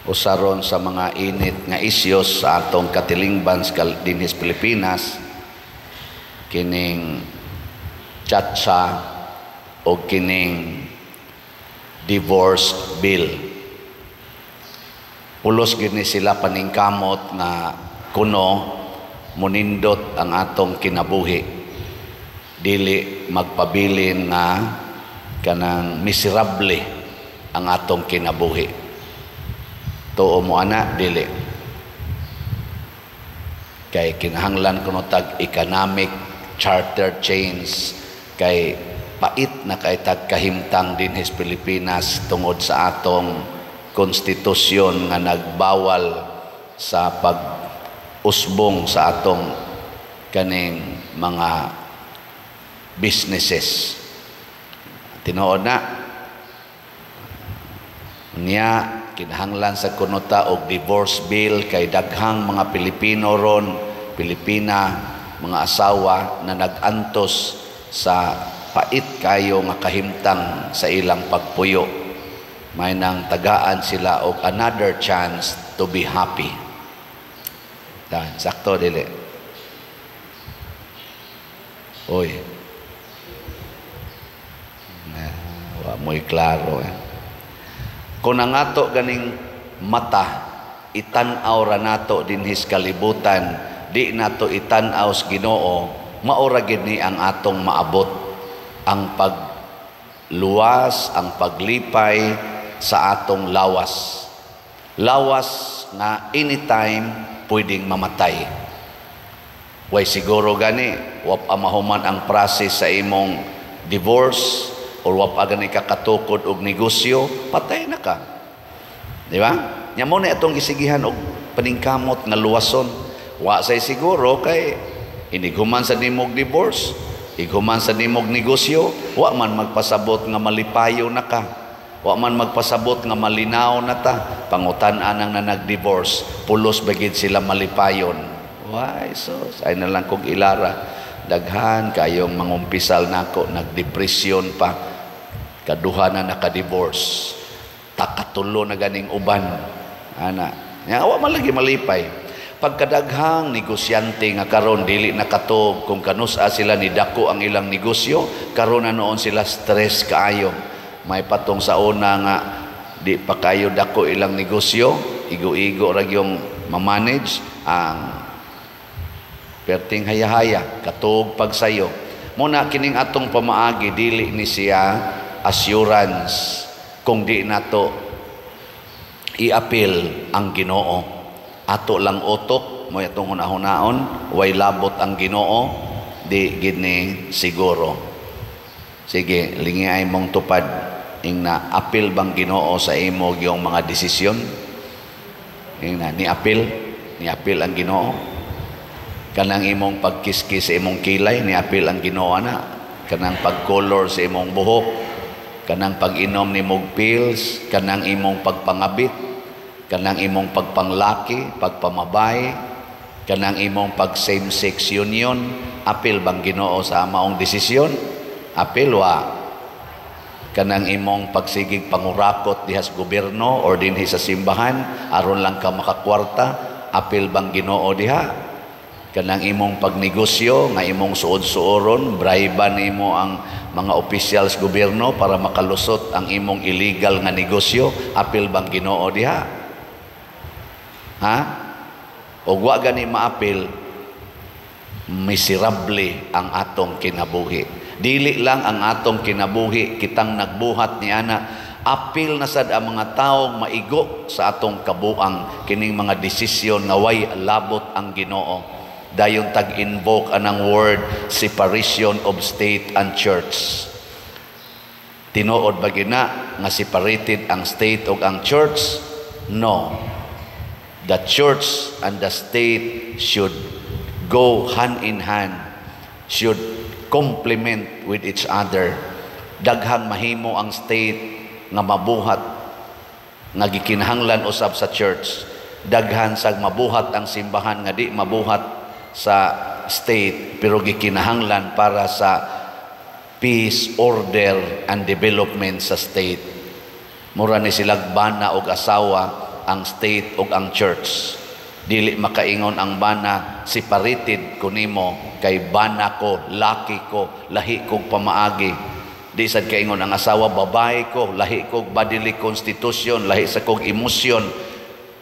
Usa ron sa mga init nga isyos sa atong katilingban dinhi sa Pilipinas, kining Cha-cha o kining divorce bill. Pulos gid ni sila paningkamot nga kuno munindot ang atong kinabuhi, dili magpabilin nga kanang miserable ang atong kinabuhi. Tuo mo ana, dili? Kay kinahanglan kuno tag economic charter change, kay pait na kay tag kahimtang dinhi sa Pilipinas tungod sa atong konstitusyon nga nagbawal sa pag-usbong sa atong kaning mga businesses. Tinuod na niya, kinahanglan sa kuno ta og divorce bill, kay daghang mga Pilipino ron, Pilipina, mga asawa na nag-antos sa pait kayo nga kahimtang sa ilang pagpuyo. May nang tagaan sila og another chance to be happy. Dan, sakto dili? Oy. Na, wa mo'y klaro eh. Kung ang ato ganing mata itan-aw ra nato dinhi sa kalibutan, di nato itan-aw sa Ginoo, mao ra gid ni ang atong maabot, ang pagluwas, ang paglipay sa atong lawas. Lawas nga anytime pwedeng mamatay. Way siguro gani, wa pa mahuman ang process sa imong divorce or wa pa gani ka katukod og negosyo, patay na ka. Di ba? Nya mo na atong gisigihan og paningkamot nga luwason. Wa say siguro, kay inighuman sa nimog divorce, ighuman sa nimog negosyo, wa man magpasabot nga malipayo na ka. Wa man magpasabot nga malinaw na ta. Pangutan-an ang na nag-divorce, pulos ba gid sila malipayon? Why, sus, ay na lang kog ilara. Daghan kayong mangumpisal nako, nagdepresyon pa. Kaduha na naka-divorce. Takatulo na ganing uban. Ana. Nya wa man lagi malipay. Pagkadaghang negosyante nga karon dili nakatuog kung kanusa sila ni dako ang ilang negosyo, karon na noon sila stress kaayo. May patong sa una nga di pa kayo dako ilang negosyo, igo-igo ra yung ma-manage ang perting haya-haya, katuog pagsayo. Muna kining atong pamaagi, dili ni siya assurance kung di nato i-appeal ang Ginoo. Ato lang utok mo atong hunahunaon, way labot ang Ginoo, di gid ni siguro. Sige, lingi ay mong tupad ing na apil bang Ginoo sa imo yung mga desisyon? Ing na ni apil ang Ginoo? Kanang imong pagkiskis sa imong kilay, ni apil ang Ginoo na? Kanang pagkolor sa imong buhok, kanang pag-inom nimog pills, kanang imong pagpangabit, kanang imong pagpanglaki, pagpamabay, kanang imong pag same-sex union, apil bang Ginoo sa maong desisyon? Apil wa? Kanang imong pagsigig pangurakot diha sa gobyerno or dinhi sa simbahan aron lang ka makakwarta, apil bang Ginoo diha? Kanang imong pagnegosyo nga imong suod-suoron, bribe nimo ang mga opisyal sa gobyerno para makalusot ang imong illegal nga negosyo, apil bang Ginoo diha? Ha? Og wa gani maapil, miserable ang atong kinabuhi. Dili lang ang atong kinabuhi, kitang nagbuhat ni ana, apil na sad ang mga taong maigo sa atong kabuang kining mga desisyon nga way labot ang Ginoo. Dayon tag-invoke anang word separation of state and church. Tinuod ba gina nga separated ang state ug ang church? No. The church and the state should go hand in hand, should complement with each other. Daghang mahimo ang state nga mabuhat nga gikinahanglan usab sa church. Daghan sag mabuhat ang simbahan nga di mabuhat sa state, pero gikinahanglan para sa peace, order and development sa state. Mura ni silag bana og asawa. ang state ug ang church. Dili makaingon ang bana, "Separated ko nimo kay bana ko, laki ko, lahi kog pamaagi." Di sad kaingon ang asawa, "Babae ko, lahi kog bodily constitution, lahi sa kog emosyon,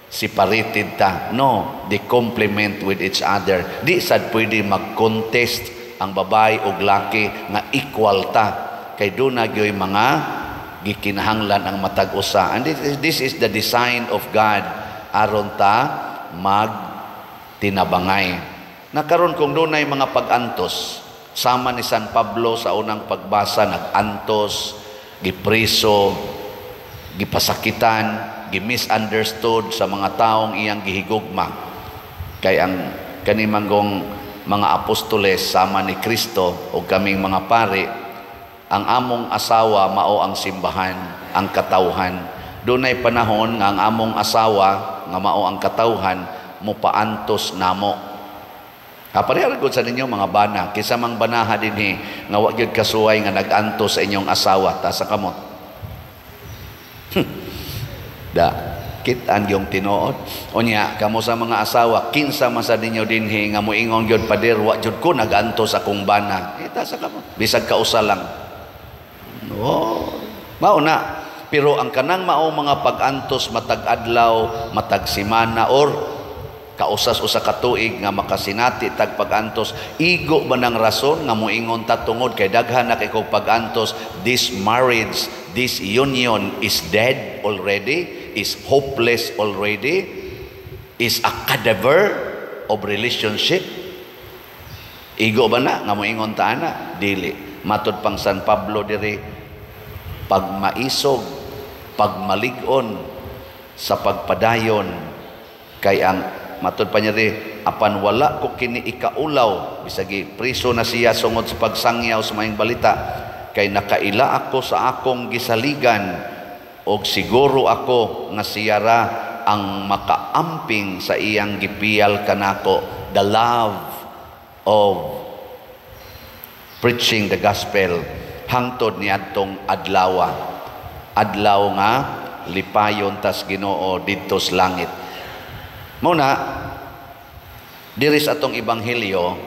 separated ta." No, they complement with each other. Di sad pwede mag-contest ang babae og laki nga equal ta kay duna gyoy mga gikinahanglan ang matag usa. And this is the design of God aron ta magtinabangay. Na karon, kung dunay mga pag-antos, sama ni San Pablo sa unang pagbasa, nag-antos, gipriso, gipasakitan, gi-misunderstood sa mga taong iyang gihigugma. Kay ang kanimanggong mga apostoles sama ni Kristo o kaming mga pari, ang among asawa mao ang simbahan, ang katawhan. Dunay panahon nga ang among asawa nga mao ang katawhan mopaantos namo. Ha, pareha gud sa ninyo mga bana, kinsa mang banaha dinhi nga wa gyud kasuway nga nag-antos sa inyong asawa, taas kamot. Da, kit-an yung tinuod. Unya, kamo sa mga asawa, kinsa man sa ninyo dinhi nga moingon gyud, "Pader, wa jud ko nag-antos akong bana"? Eh, taas kamot. Bisag kausa lang. Oh, mao na. Pero ang kanang mao mga pag-antos matag adlaw, matag simana or kausas usa ka tuig nga makasinati tag pag-antos, igo ba ng rason nga moingon ta, tungod kay daghan na kay kog pag-antos, this marriage, this union is dead already, is hopeless already, is a cadaver of relationship? Igo ba na nga moingon ta ana? Dili. Matod pang San Pablo diri, pagmaisog, pagmalig-on sa pagpadayon, kay ang matod pa niya diri, "Apan wala ko kini ikaulaw," bisag priso na siya sungod sa pagsangyaw sa Maayong Balita, "kay nakaila ako sa akong gisaligan og siguro ako nga siya ra ang makaamping sa iyang gipiyal kanako," the love of preaching the gospel hangtod niadtong adlawa, adlaw nga lipayon tas Ginoo didto sa langit. Mao na diri sa atong ebanghelyo,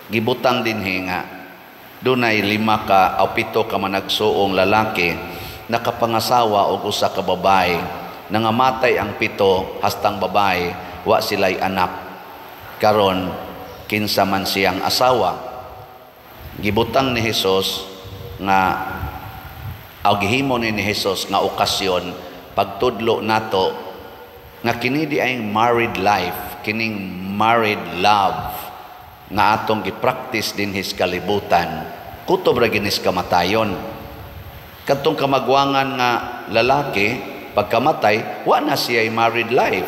gibutang dinhi nga dunay lima ka o pito ka managsuong lalaki nakapangasawa og usa ka babae. Nangamatay ang pito hastang babae, wa sila'y anak. Karon, kinsa man siyang asawa? Gibutang ni Hesus nga aw gihimo ni Hesus nga okasyon pagtudlo nato nga kini di ay married life, kining married love nga atong gi-practice dinhi sa kalibutan, kutob ra ginis kamatayon. Kadtong kamagwangan nga lalaki, pagkamatay, wa na siya married life,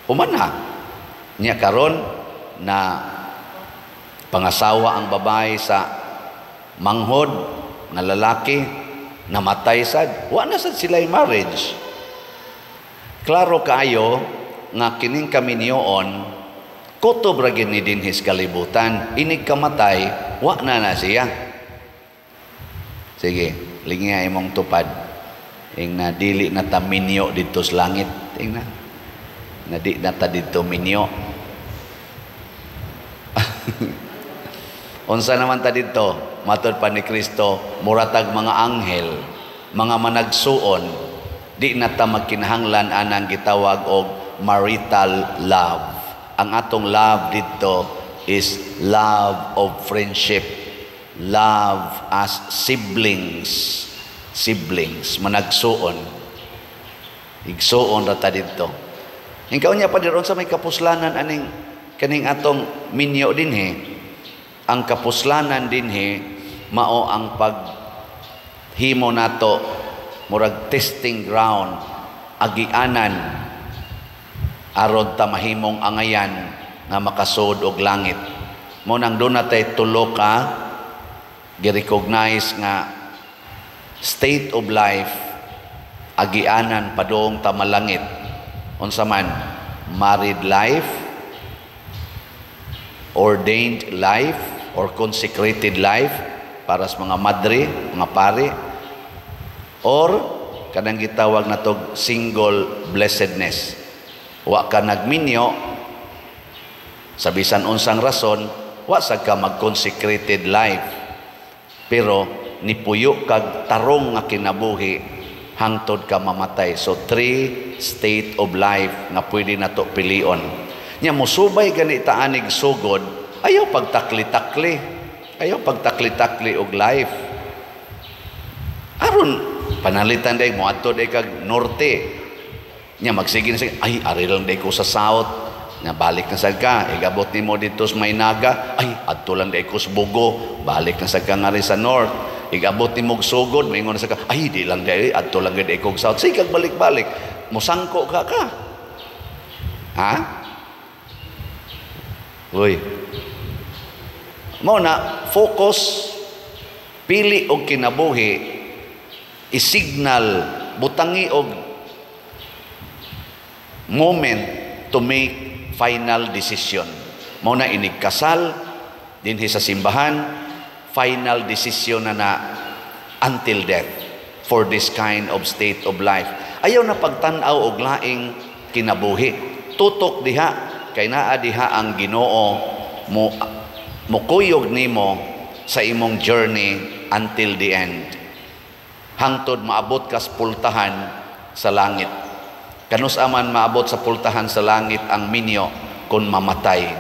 human na niya. Karon na pangasawa ang babae sa manghod nga lalaki, namatay sad, wa na sad sila marriage. Klaro kaayo nga kining kaminyoon kutob ra gid ni dinhi sa kalibutan. Inig kamatay, wa na na siya. Sige, lingiya imong tupad. Ing na dili na ta minyo didto sa langit. Ing na na di na ta didto minyo. Unsa naman ta didto? Matod pa ni Kristo, muratag mga anghel, mga managsuon. Di na ta magkinahanglan anang gitawag og marital love. Ang atong love didto is love of friendship, love as siblings, siblings, managsuon. Igsuon ra ta didto. Ikaw niya pa sa may kapuslanan aning kaning atong minyo dinhi? Ang kapuslanan dinhi mao ang paghimo nato murag testing ground, agianan aron ta mahimong angayan nga makasud og langit. Mo nang duna tay tulo ka gi-recognize nga state of life, agianan padung ta malangit. Unsa man? Married life, ordained life or consecrated life para sa mga madre, mga pare, or Kanang gitawag natog single blessedness. Wa ka nagminyo sa bisan unsang rason, wa sad ka mag-consecrated life. Pero nipuyo kag tarong nga kinabuhi hangtod ka mamatay. So three state of life nga pwede nato pilion. Nya musubay gani ta anig sugod, ayaw pagtakli-takli. Ayaw pagtakli-takli og life. Aron panalitan day moadto day kag norte. Nya magsige na sige, "Ay, ari lang day ko sa south." Nya balik na sad ka, igabot nimo didto sa may Naga, "Ay, adto lang day ko sa Bogo." Balik na sad ka ngari sa north. Igabot nimo og sugod, moingon na sad ka, "Ay, di lang day, adto lang gid ko south." Sige kag balik-balik, musangko ka ka. Ha? Uy. Mao na focus, pili og kinabuhi, isignal, butangi og moment to make final decision. Mao na inig kasal dinhi sa simbahan, final decision na na until death for this kind of state of life. Ayaw na pagtan-aw og laing kinabuhi. Tutok diha kay naa diha ang Ginoo mo mukuyog nimo sa imong journey until the end. Hangtod maabot kas pultahan sa langit. Kanus aman maabot sa pultahan sa langit ang minyo kung mamatay?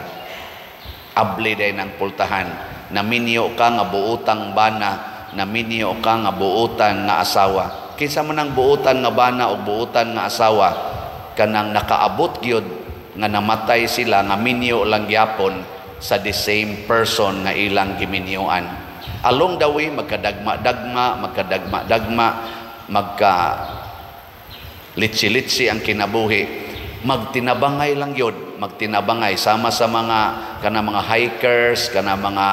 Abli day ng pultahan. Naminyo ka nga buutang bana, naminyo ka nga buutan nga asawa. Kinsa man ang buutan nga bana o buutan nga asawa? Kanang nakaabot gyud nga namatay sila nga minyo lang gyapon sa the same person nga ilang giminyuan. Along the way, magkadagma-dagma, magkadagma-dagma, magka litsi-litsi ang kinabuhi. Magtinabangay lang yun, magtinabangay sama sa mga kana mga hikers, kana mga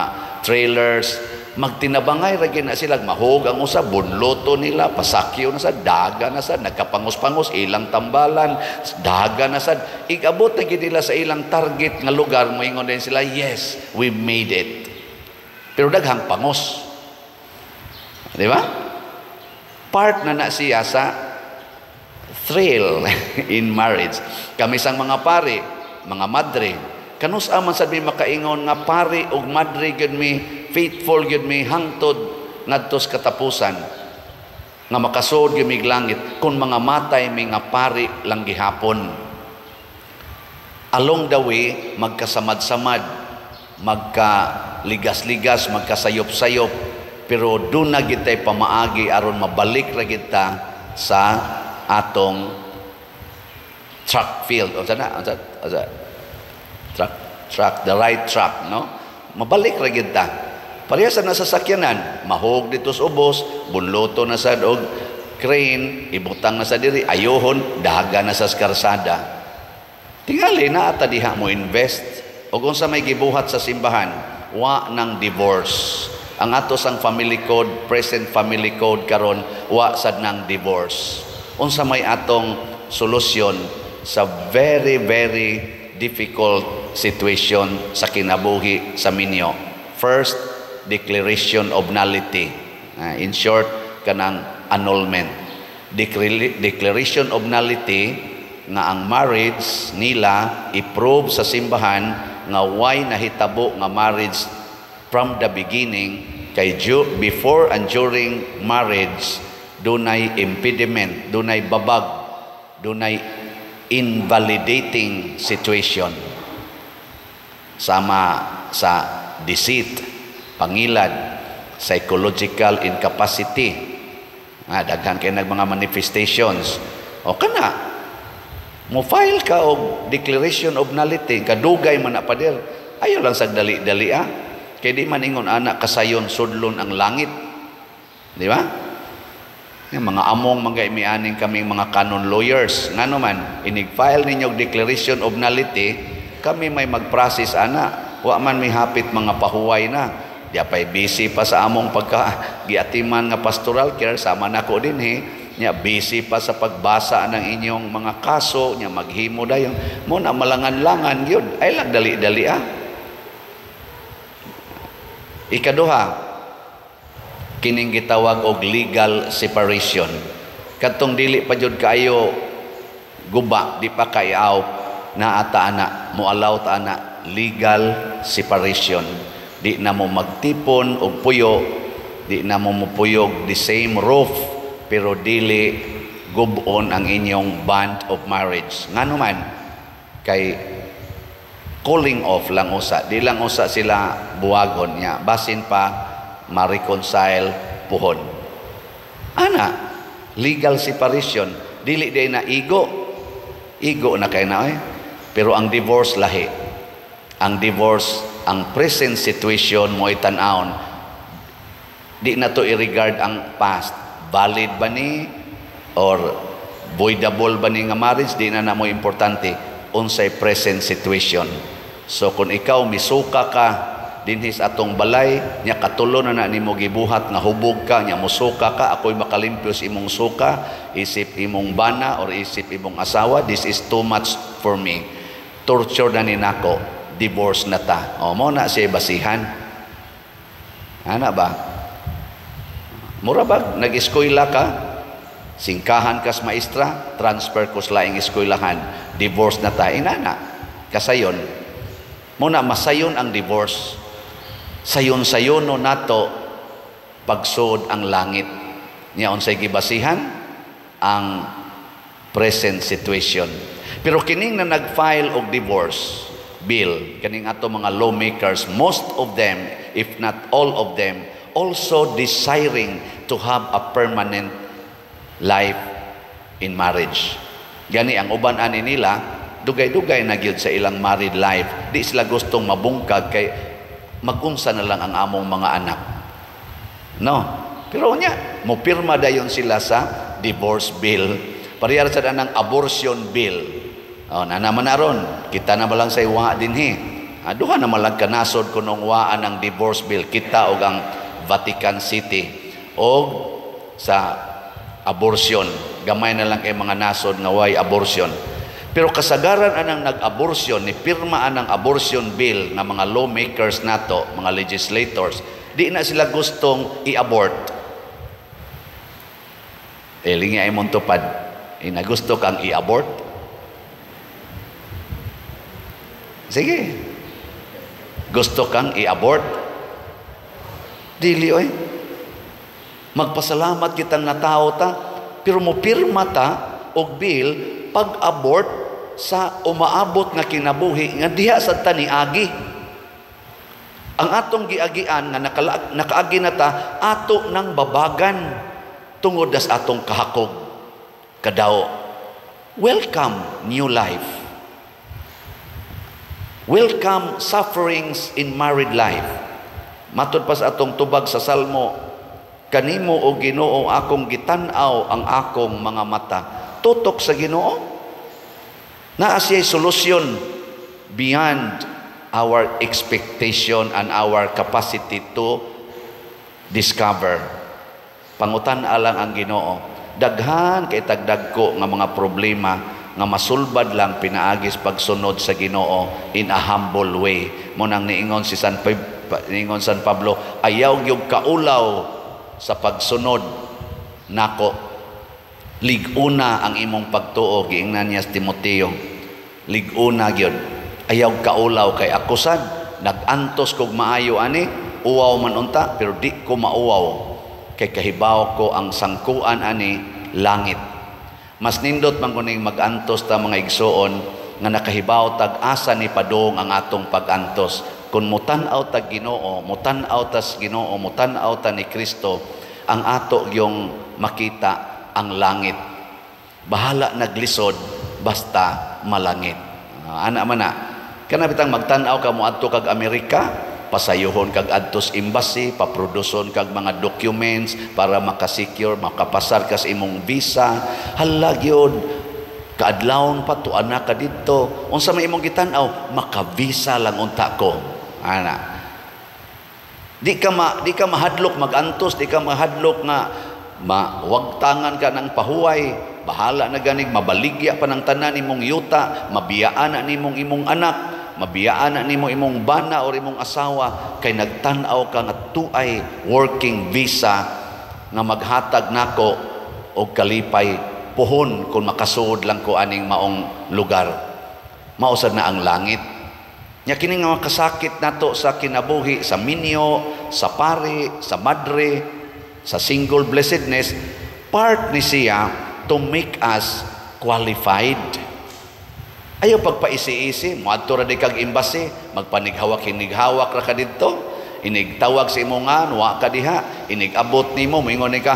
trailers, magtinabangay ra gyud na sila. Mahug ang usa, bunloto nila, pasakyo na sa daga na sa nagkapangos-pangos ilang tambalan, daga na sad. Igabot na gyud nila sa ilang target nga lugar, moingon din sila, "Yes, we made it." Pero daghang pangos, di ba? Part na na siya sa thrill in marriage. Kami sang mga pare, mga madre, kanus man sad mi makaingon nga pare ug madre gyud mi, faithful gyud mi hangtod ngadto sa katapusan, nga makasuod gyud mi langit, kung mga matay mi nga pare lang gihapon? Along the way, magkasamad-samad, magka ligas-ligas, magkasayop-sayop, pero doon na gitay pamaagi aron mabalik ra kita sa atong track field. Unsa na? Unsa? Unsa? Track, track, the right track, no? Mabalik ra gid ta. Pareha sa nasa sakyanan, mahog dito sa ubos, bunloto na sad og crane, ibutang na sa diri, ayohon, daga na sa karsada. Tingali na ata diha mo invest. O kung sa may gibuhat sa simbahan, wa ng divorce. Ang ato sang family code, present family code karon, wa sad ng divorce. Unsa may atong solusyon sa very very difficult situation sa kinabuhi sa minyo? First, declaration of nullity. In short, kanang annulment. Declaration of nullity nga ang marriage nila i-prove sa simbahan nga why nahitabo nga marriage from the beginning, kay before and during marriage dunay impediment, dunay babag, dunay invalidating situation sama sa deceit, pangilad, psychological incapacity. Ah, daghan kay nag mga manifestations. O kana mo file ka og declaration of nullity, kadugay man na, pader. Ayo lang sa dali-dali ah. Kay di man ingon ana kasayon sudlon ang langit. Di ba? Yung mga among mga imianing kaming mga canon lawyers. Ngano man, inig-file ninyo og declaration of nullity, kami may mag-process ana. Wa man may hapit mga pahuway na. Di pa'y busy pa sa among pagka giatiman nga pastoral care sama nako dinhi nya, busy pa sa pagbasa ng inyong mga kaso nya, maghimo dayon mo na malangan-langan gyud ay lang dali-dali ah. Ikaduha, kining gitawag og legal separation. Katong dili pa jud kaayo guba, di pa kaayo naa ta ana, moalaw ta ana legal separation. Di na mo magtipon og puyo, di na mo mupuyog the same roof, pero dili gub-on ang inyong bond of marriage. Ngano man? Kay calling off lang usa, di lang usa sila buwagon niya, basin pa ma-reconcile puhon. Ana, legal separation, dili day na igo. Igo na kay na eh. Pero ang divorce lahi. Ang divorce, ang present situation mo itan-awon. Di na to i-regard ang past. Valid ba ni or voidable ba ni nga marriage, di na mo importante unsay present situation. So kung ikaw misuka ka dinhi sa atong balay nya, katulo na na nimo gibuhat nga hubog ka nya, musuka ka, ako'y makalimpyo sa imong suka, isip imong bana or isip imong asawa, "This is too much for me, torture na ni nako, divorce na ta." O mo na siya basihan ana ba. Mura ba nag-eskwela ka, singkahan kas maestra, "Transfer ko sa laing eskwelahan, divorce na ta," inana kasayon mo na. Masayon ang divorce, sayon-sayon no nato pagsud ang langit niya. Unsay gibasihan? Ang present situation. Pero kining na nag-file og divorce bill, kaning ato mga lawmakers, most of them, if not all of them, also desiring to have a permanent life in marriage. Gani ang uban ani nila dugay-dugay na gyud sa ilang married life. Di sila gustong mabungkag kay magunsa na lang ang among mga anak, no? Pero nya mopirma dayon sila sa divorce bill. Parehar sa ng abortion bill. Oh, na naman aron kita na lang sa iwa dinhi. Ah, duha na malag kanasod kunong waan ang divorce bill, kita og ang Vatican City. Og sa abortion, gamay na lang kay mga nasod nga way abortion. Pero kasagaran anang nag-abortion, ni pirma anang abortion bill nga mga lawmakers nato, mga legislators, di na sila gustong i-abort. Eh, lingi ay mong tupad. Eh, nagusto kang i-abort? Sige. Gusto kang i-abort? Dili, oy. Magpasalamat kitang natao ta, pero mo pirma ta og bill pag-abort sa umaabot nga kinabuhi nga diha sa ta niagi. Ang atong giagian nga nakaagi na ta, ato nang babagan tungod das atong kahakog kadao. Welcome new life. Welcome sufferings in married life. Matod pa sa atong tubag sa Salmo, "Kanimo, o Ginoo, akong gitan-aw ang akong mga mata." Tutok sa Ginoo. Naa siya'y solusyon beyond our expectation and our capacity to discover. Pangutan-a lang ang Ginoo. Daghan kay tagdagko nga mga problema nga masulbad lang pinaagis pagsunod sa Ginoo in a humble way. Mo nang niingon San Pablo, "Ayaw gyud kaulaw sa pagsunod nako. Lig-una ang imong pagtuo," giingnan niya sa Timoteo. Lig-una gyud. Ayaw kaulaw kay ako sad nag-antos kog maayo ani, uwaw man unta, pero di ko mauwaw kay kahibaw ko ang sangkuan ani langit. Mas nindot man kuning mag-antos ta, mga igsoon, nga nakahibaw tag asa ni padung ang atong pag-antos. Kung mutan-aw tag Ginoo, mutan-aw tas Ginoo, mutan-aw ta ni Kristo, ang ato yung makita ang langit. Bahala naglisod basta malangit. Ana man na. Kana bitang magtan-aw ka moadto kag Amerika, pasayuhon kag adtos embassy, paproduson kag mga documents para makasecure, makapasar ka sa imong visa. Hala gyud, kaadlawon pa tuan ka didto. Unsa may imong gitan-aw? Maka-visa lang unta ko. Ana. Di ka mahadlok magantos, di ka mahadlok nga mawagtangan ka ng pahuway. Bahala na ganig mabaligya pa ng tanan nimong yuta, mabiyaan na nimong imong anak, mabiyaan na nimo imong bana or imong asawa kay nagtan-aw ka nga tuay working visa nga maghatag nako og kalipay puhon kung makasuod lang ko aning maong lugar. Mao sad na ang langit. Nya kini nga kasakit nato sa kinabuhi, sa minyo, sa pari, sa madre, sa single blessedness, part ni siya to make us qualified. Ayaw pagpaisi-isi, moadto ra di kag embassy, magpanighawak hinighawak ra ka didto, inigtawag sa imo ngan, wa ka diha, inig-abot nimo, moingon ni ka,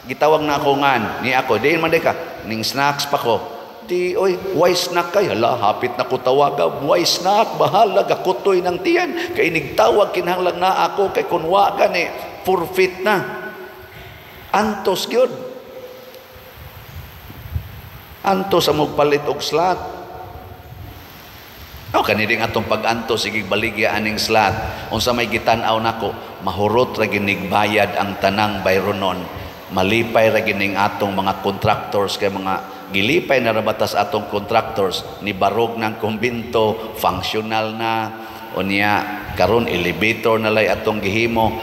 "Gitawag na ako ngan, ni ako, diin man di ka?" "Ning snacks pa ko." "Di, oy, why snack kay?" "Hala, hapit na ko tawaga, why snack, bahala, gakutoy ng tiyan, kay inigtawag, kinahanglan na ako, kay kun wa gani, forfeit na." Antos gyud. Antos sa magpalit og slot. O kani ding atong pag-antos, sige baligya aning slot. Unsa may gitan-aw nako, mahurot ra ginig bayad ang tanang bayronon. Malipay ra gining atong mga contractors kay mga gilipay na rabatas atong contractors ni barog ng kumbinto, functional na unya karon elevator na lay atong gihimo.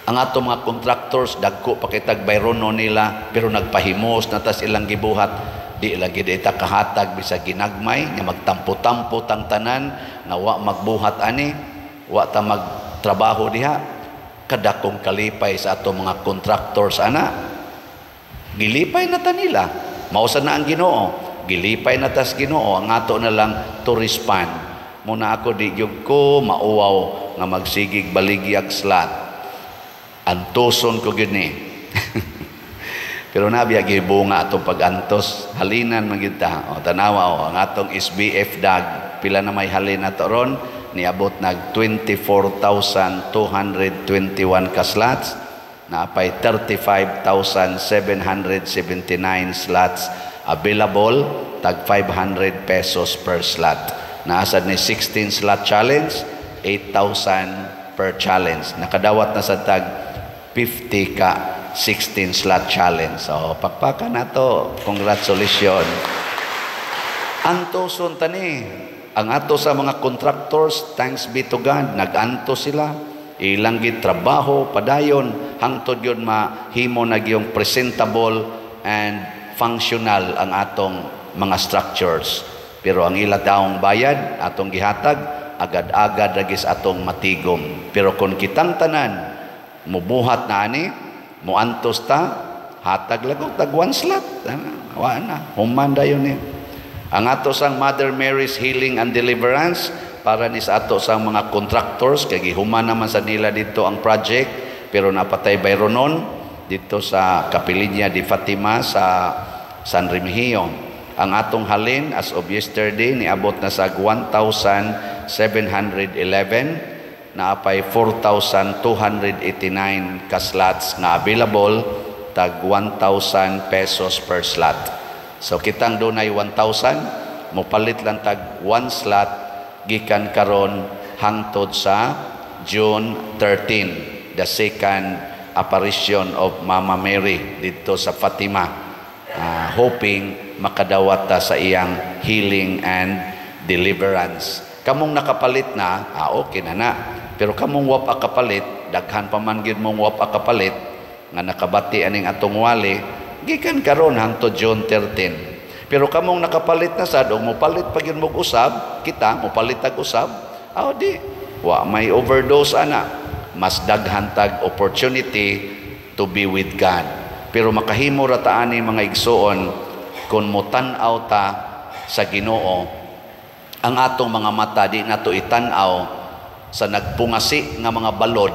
Ang atong mga contractors, dagko pa kitag bayronon nila, pero nagpahimos na tas ilang gibuhat. Di lagi di ta kahatag bisag ginagmay nga magtampo-tampo tang tanan nga wa magbuhat ani, wa ta magtrabaho diha. Kadakong kalipay sa atong mga contractors ana, gilipay na ta nila. Mausa na ang Ginoo, gilipay na tas Ginoo. Ang ato na lang to respond. Muna ako, di gyud ko mauwaw nga magsigig baligyag slot. Antoson ko gyud ni. Pero nabiya gibunga atong pag-antos, halinan man gyud ta. O tanawa o ang atong SBF dag, pila na may halin na to ron, niabot nag 24,221 ka slots, naapay 35,779 slots available, tag 500 pesos per slot. Naasad ni 16 slot challenge, 8,000 per challenge. Nakadawat na sa tag 50 ka 16 slot challenge. So, pakpakan na to. Congratulations. Antoson tani. Ang ato sa mga contractors, thanks be to God, nag-anto sila. Ilang trabaho padayon hangtod yun mahimo na yung presentable and functional ang atong mga structures. Pero ang ila taong bayad, atong gihatag, agad-agad ragis atong matigom. Pero kung kitang tanan, mubuhat na ani, muantos ta, hatag lagok, tag one slot. Wa na, human dayon ni. Ang ato sang Mother Mary's Healing and Deliverance, para ni sa ato sa mga contractors, kay gihuman naman sa nila dito ang project, pero napatay bayronon dito sa Kapilinya di Fatima sa San Remigio. Ang atong halin as of yesterday niabot na sa 1,711, naapay 4,289 ka slots nga available, tag 1,000 pesos per slot. So kitang dunay 1,000, mopalit lang tag 1 slot gikan karon hangtod sa June 13, the second apparition of Mama Mary dito sa Fatima. Hoping makadawat ta sa iyang healing and deliverance. Kamong nakapalit na, okay na na. Pero kamong wa pa kapalit, daghan pa man gyud mong wa pa kapalit nga nakabati aning atong wali, gikan karon hangtod June 13. Pero kamong nakapalit na sad og mopalit pa gyud mog usab, kita mopalit tag usab, aw di wa may overdose ana. Mas daghan tag opportunity to be with God. Pero makahimo ra ta ani, mga igsuon, kung motan-aw ta sa Ginoo. Ang atong mga mata di nato itan-aw sa nagpungasi nga mga balod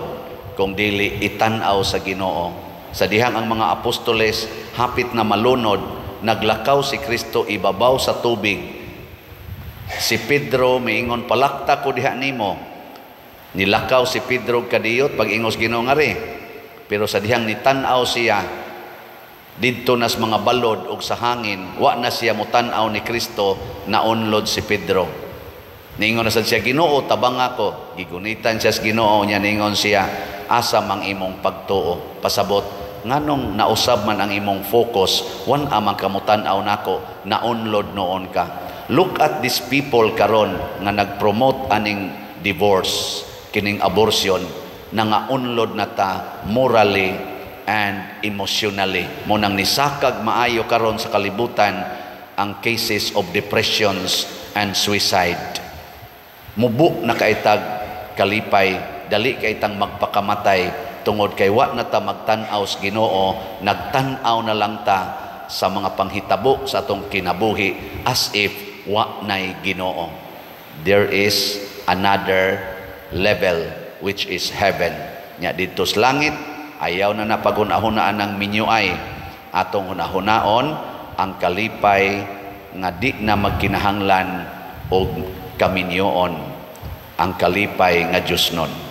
kung dili itan-aw sa Ginoo. Sa dihang ang mga apostoles hapit na malunod, naglakaw si Kristo ibabaw sa tubig. Si Pedro miingon, "Palakta ko diha nimo." Nilakaw si Pedro kadiyot pag ingos Ginoo ngari. Pero sa dihang nitan-aw siya didto nas mga balod og sa hangin, wa na siya motan-aw ni Kristo, naunlod si Pedro. Ningon na sad siya, "Ginoo, tabang ako." Gigunitan siya sa Ginoo niya, ningon siya, "Asa mang imong pagtuo?" Pasabot, nganong nausab man ang imong focus, wan amang kamutan-aw nako, naunlod noon ka. Look at these people karon nga nagpromote aning divorce, kining abortion, na nga unlod na ta morally. and emotionally. Mao nang nisakag maayo karon sa kalibutan ang cases of depressions and suicide. Mubo na kaayo tag kalipay, dali kay tang magpakamatay tungod kay wa na ta magtan-aw sa Ginoo, nagtan-aw na lang ta sa mga panghitabo sa atong kinabuhi as if wa nay Ginoo. There is another level, which is heaven. Nya didto sa langit, ayaw na na paghuna-hunaan ng minyuay. Atong hunahunaon ang kalipay nga di na magkinahanglan og kaminyoon, ang kalipay nga Diyos nun.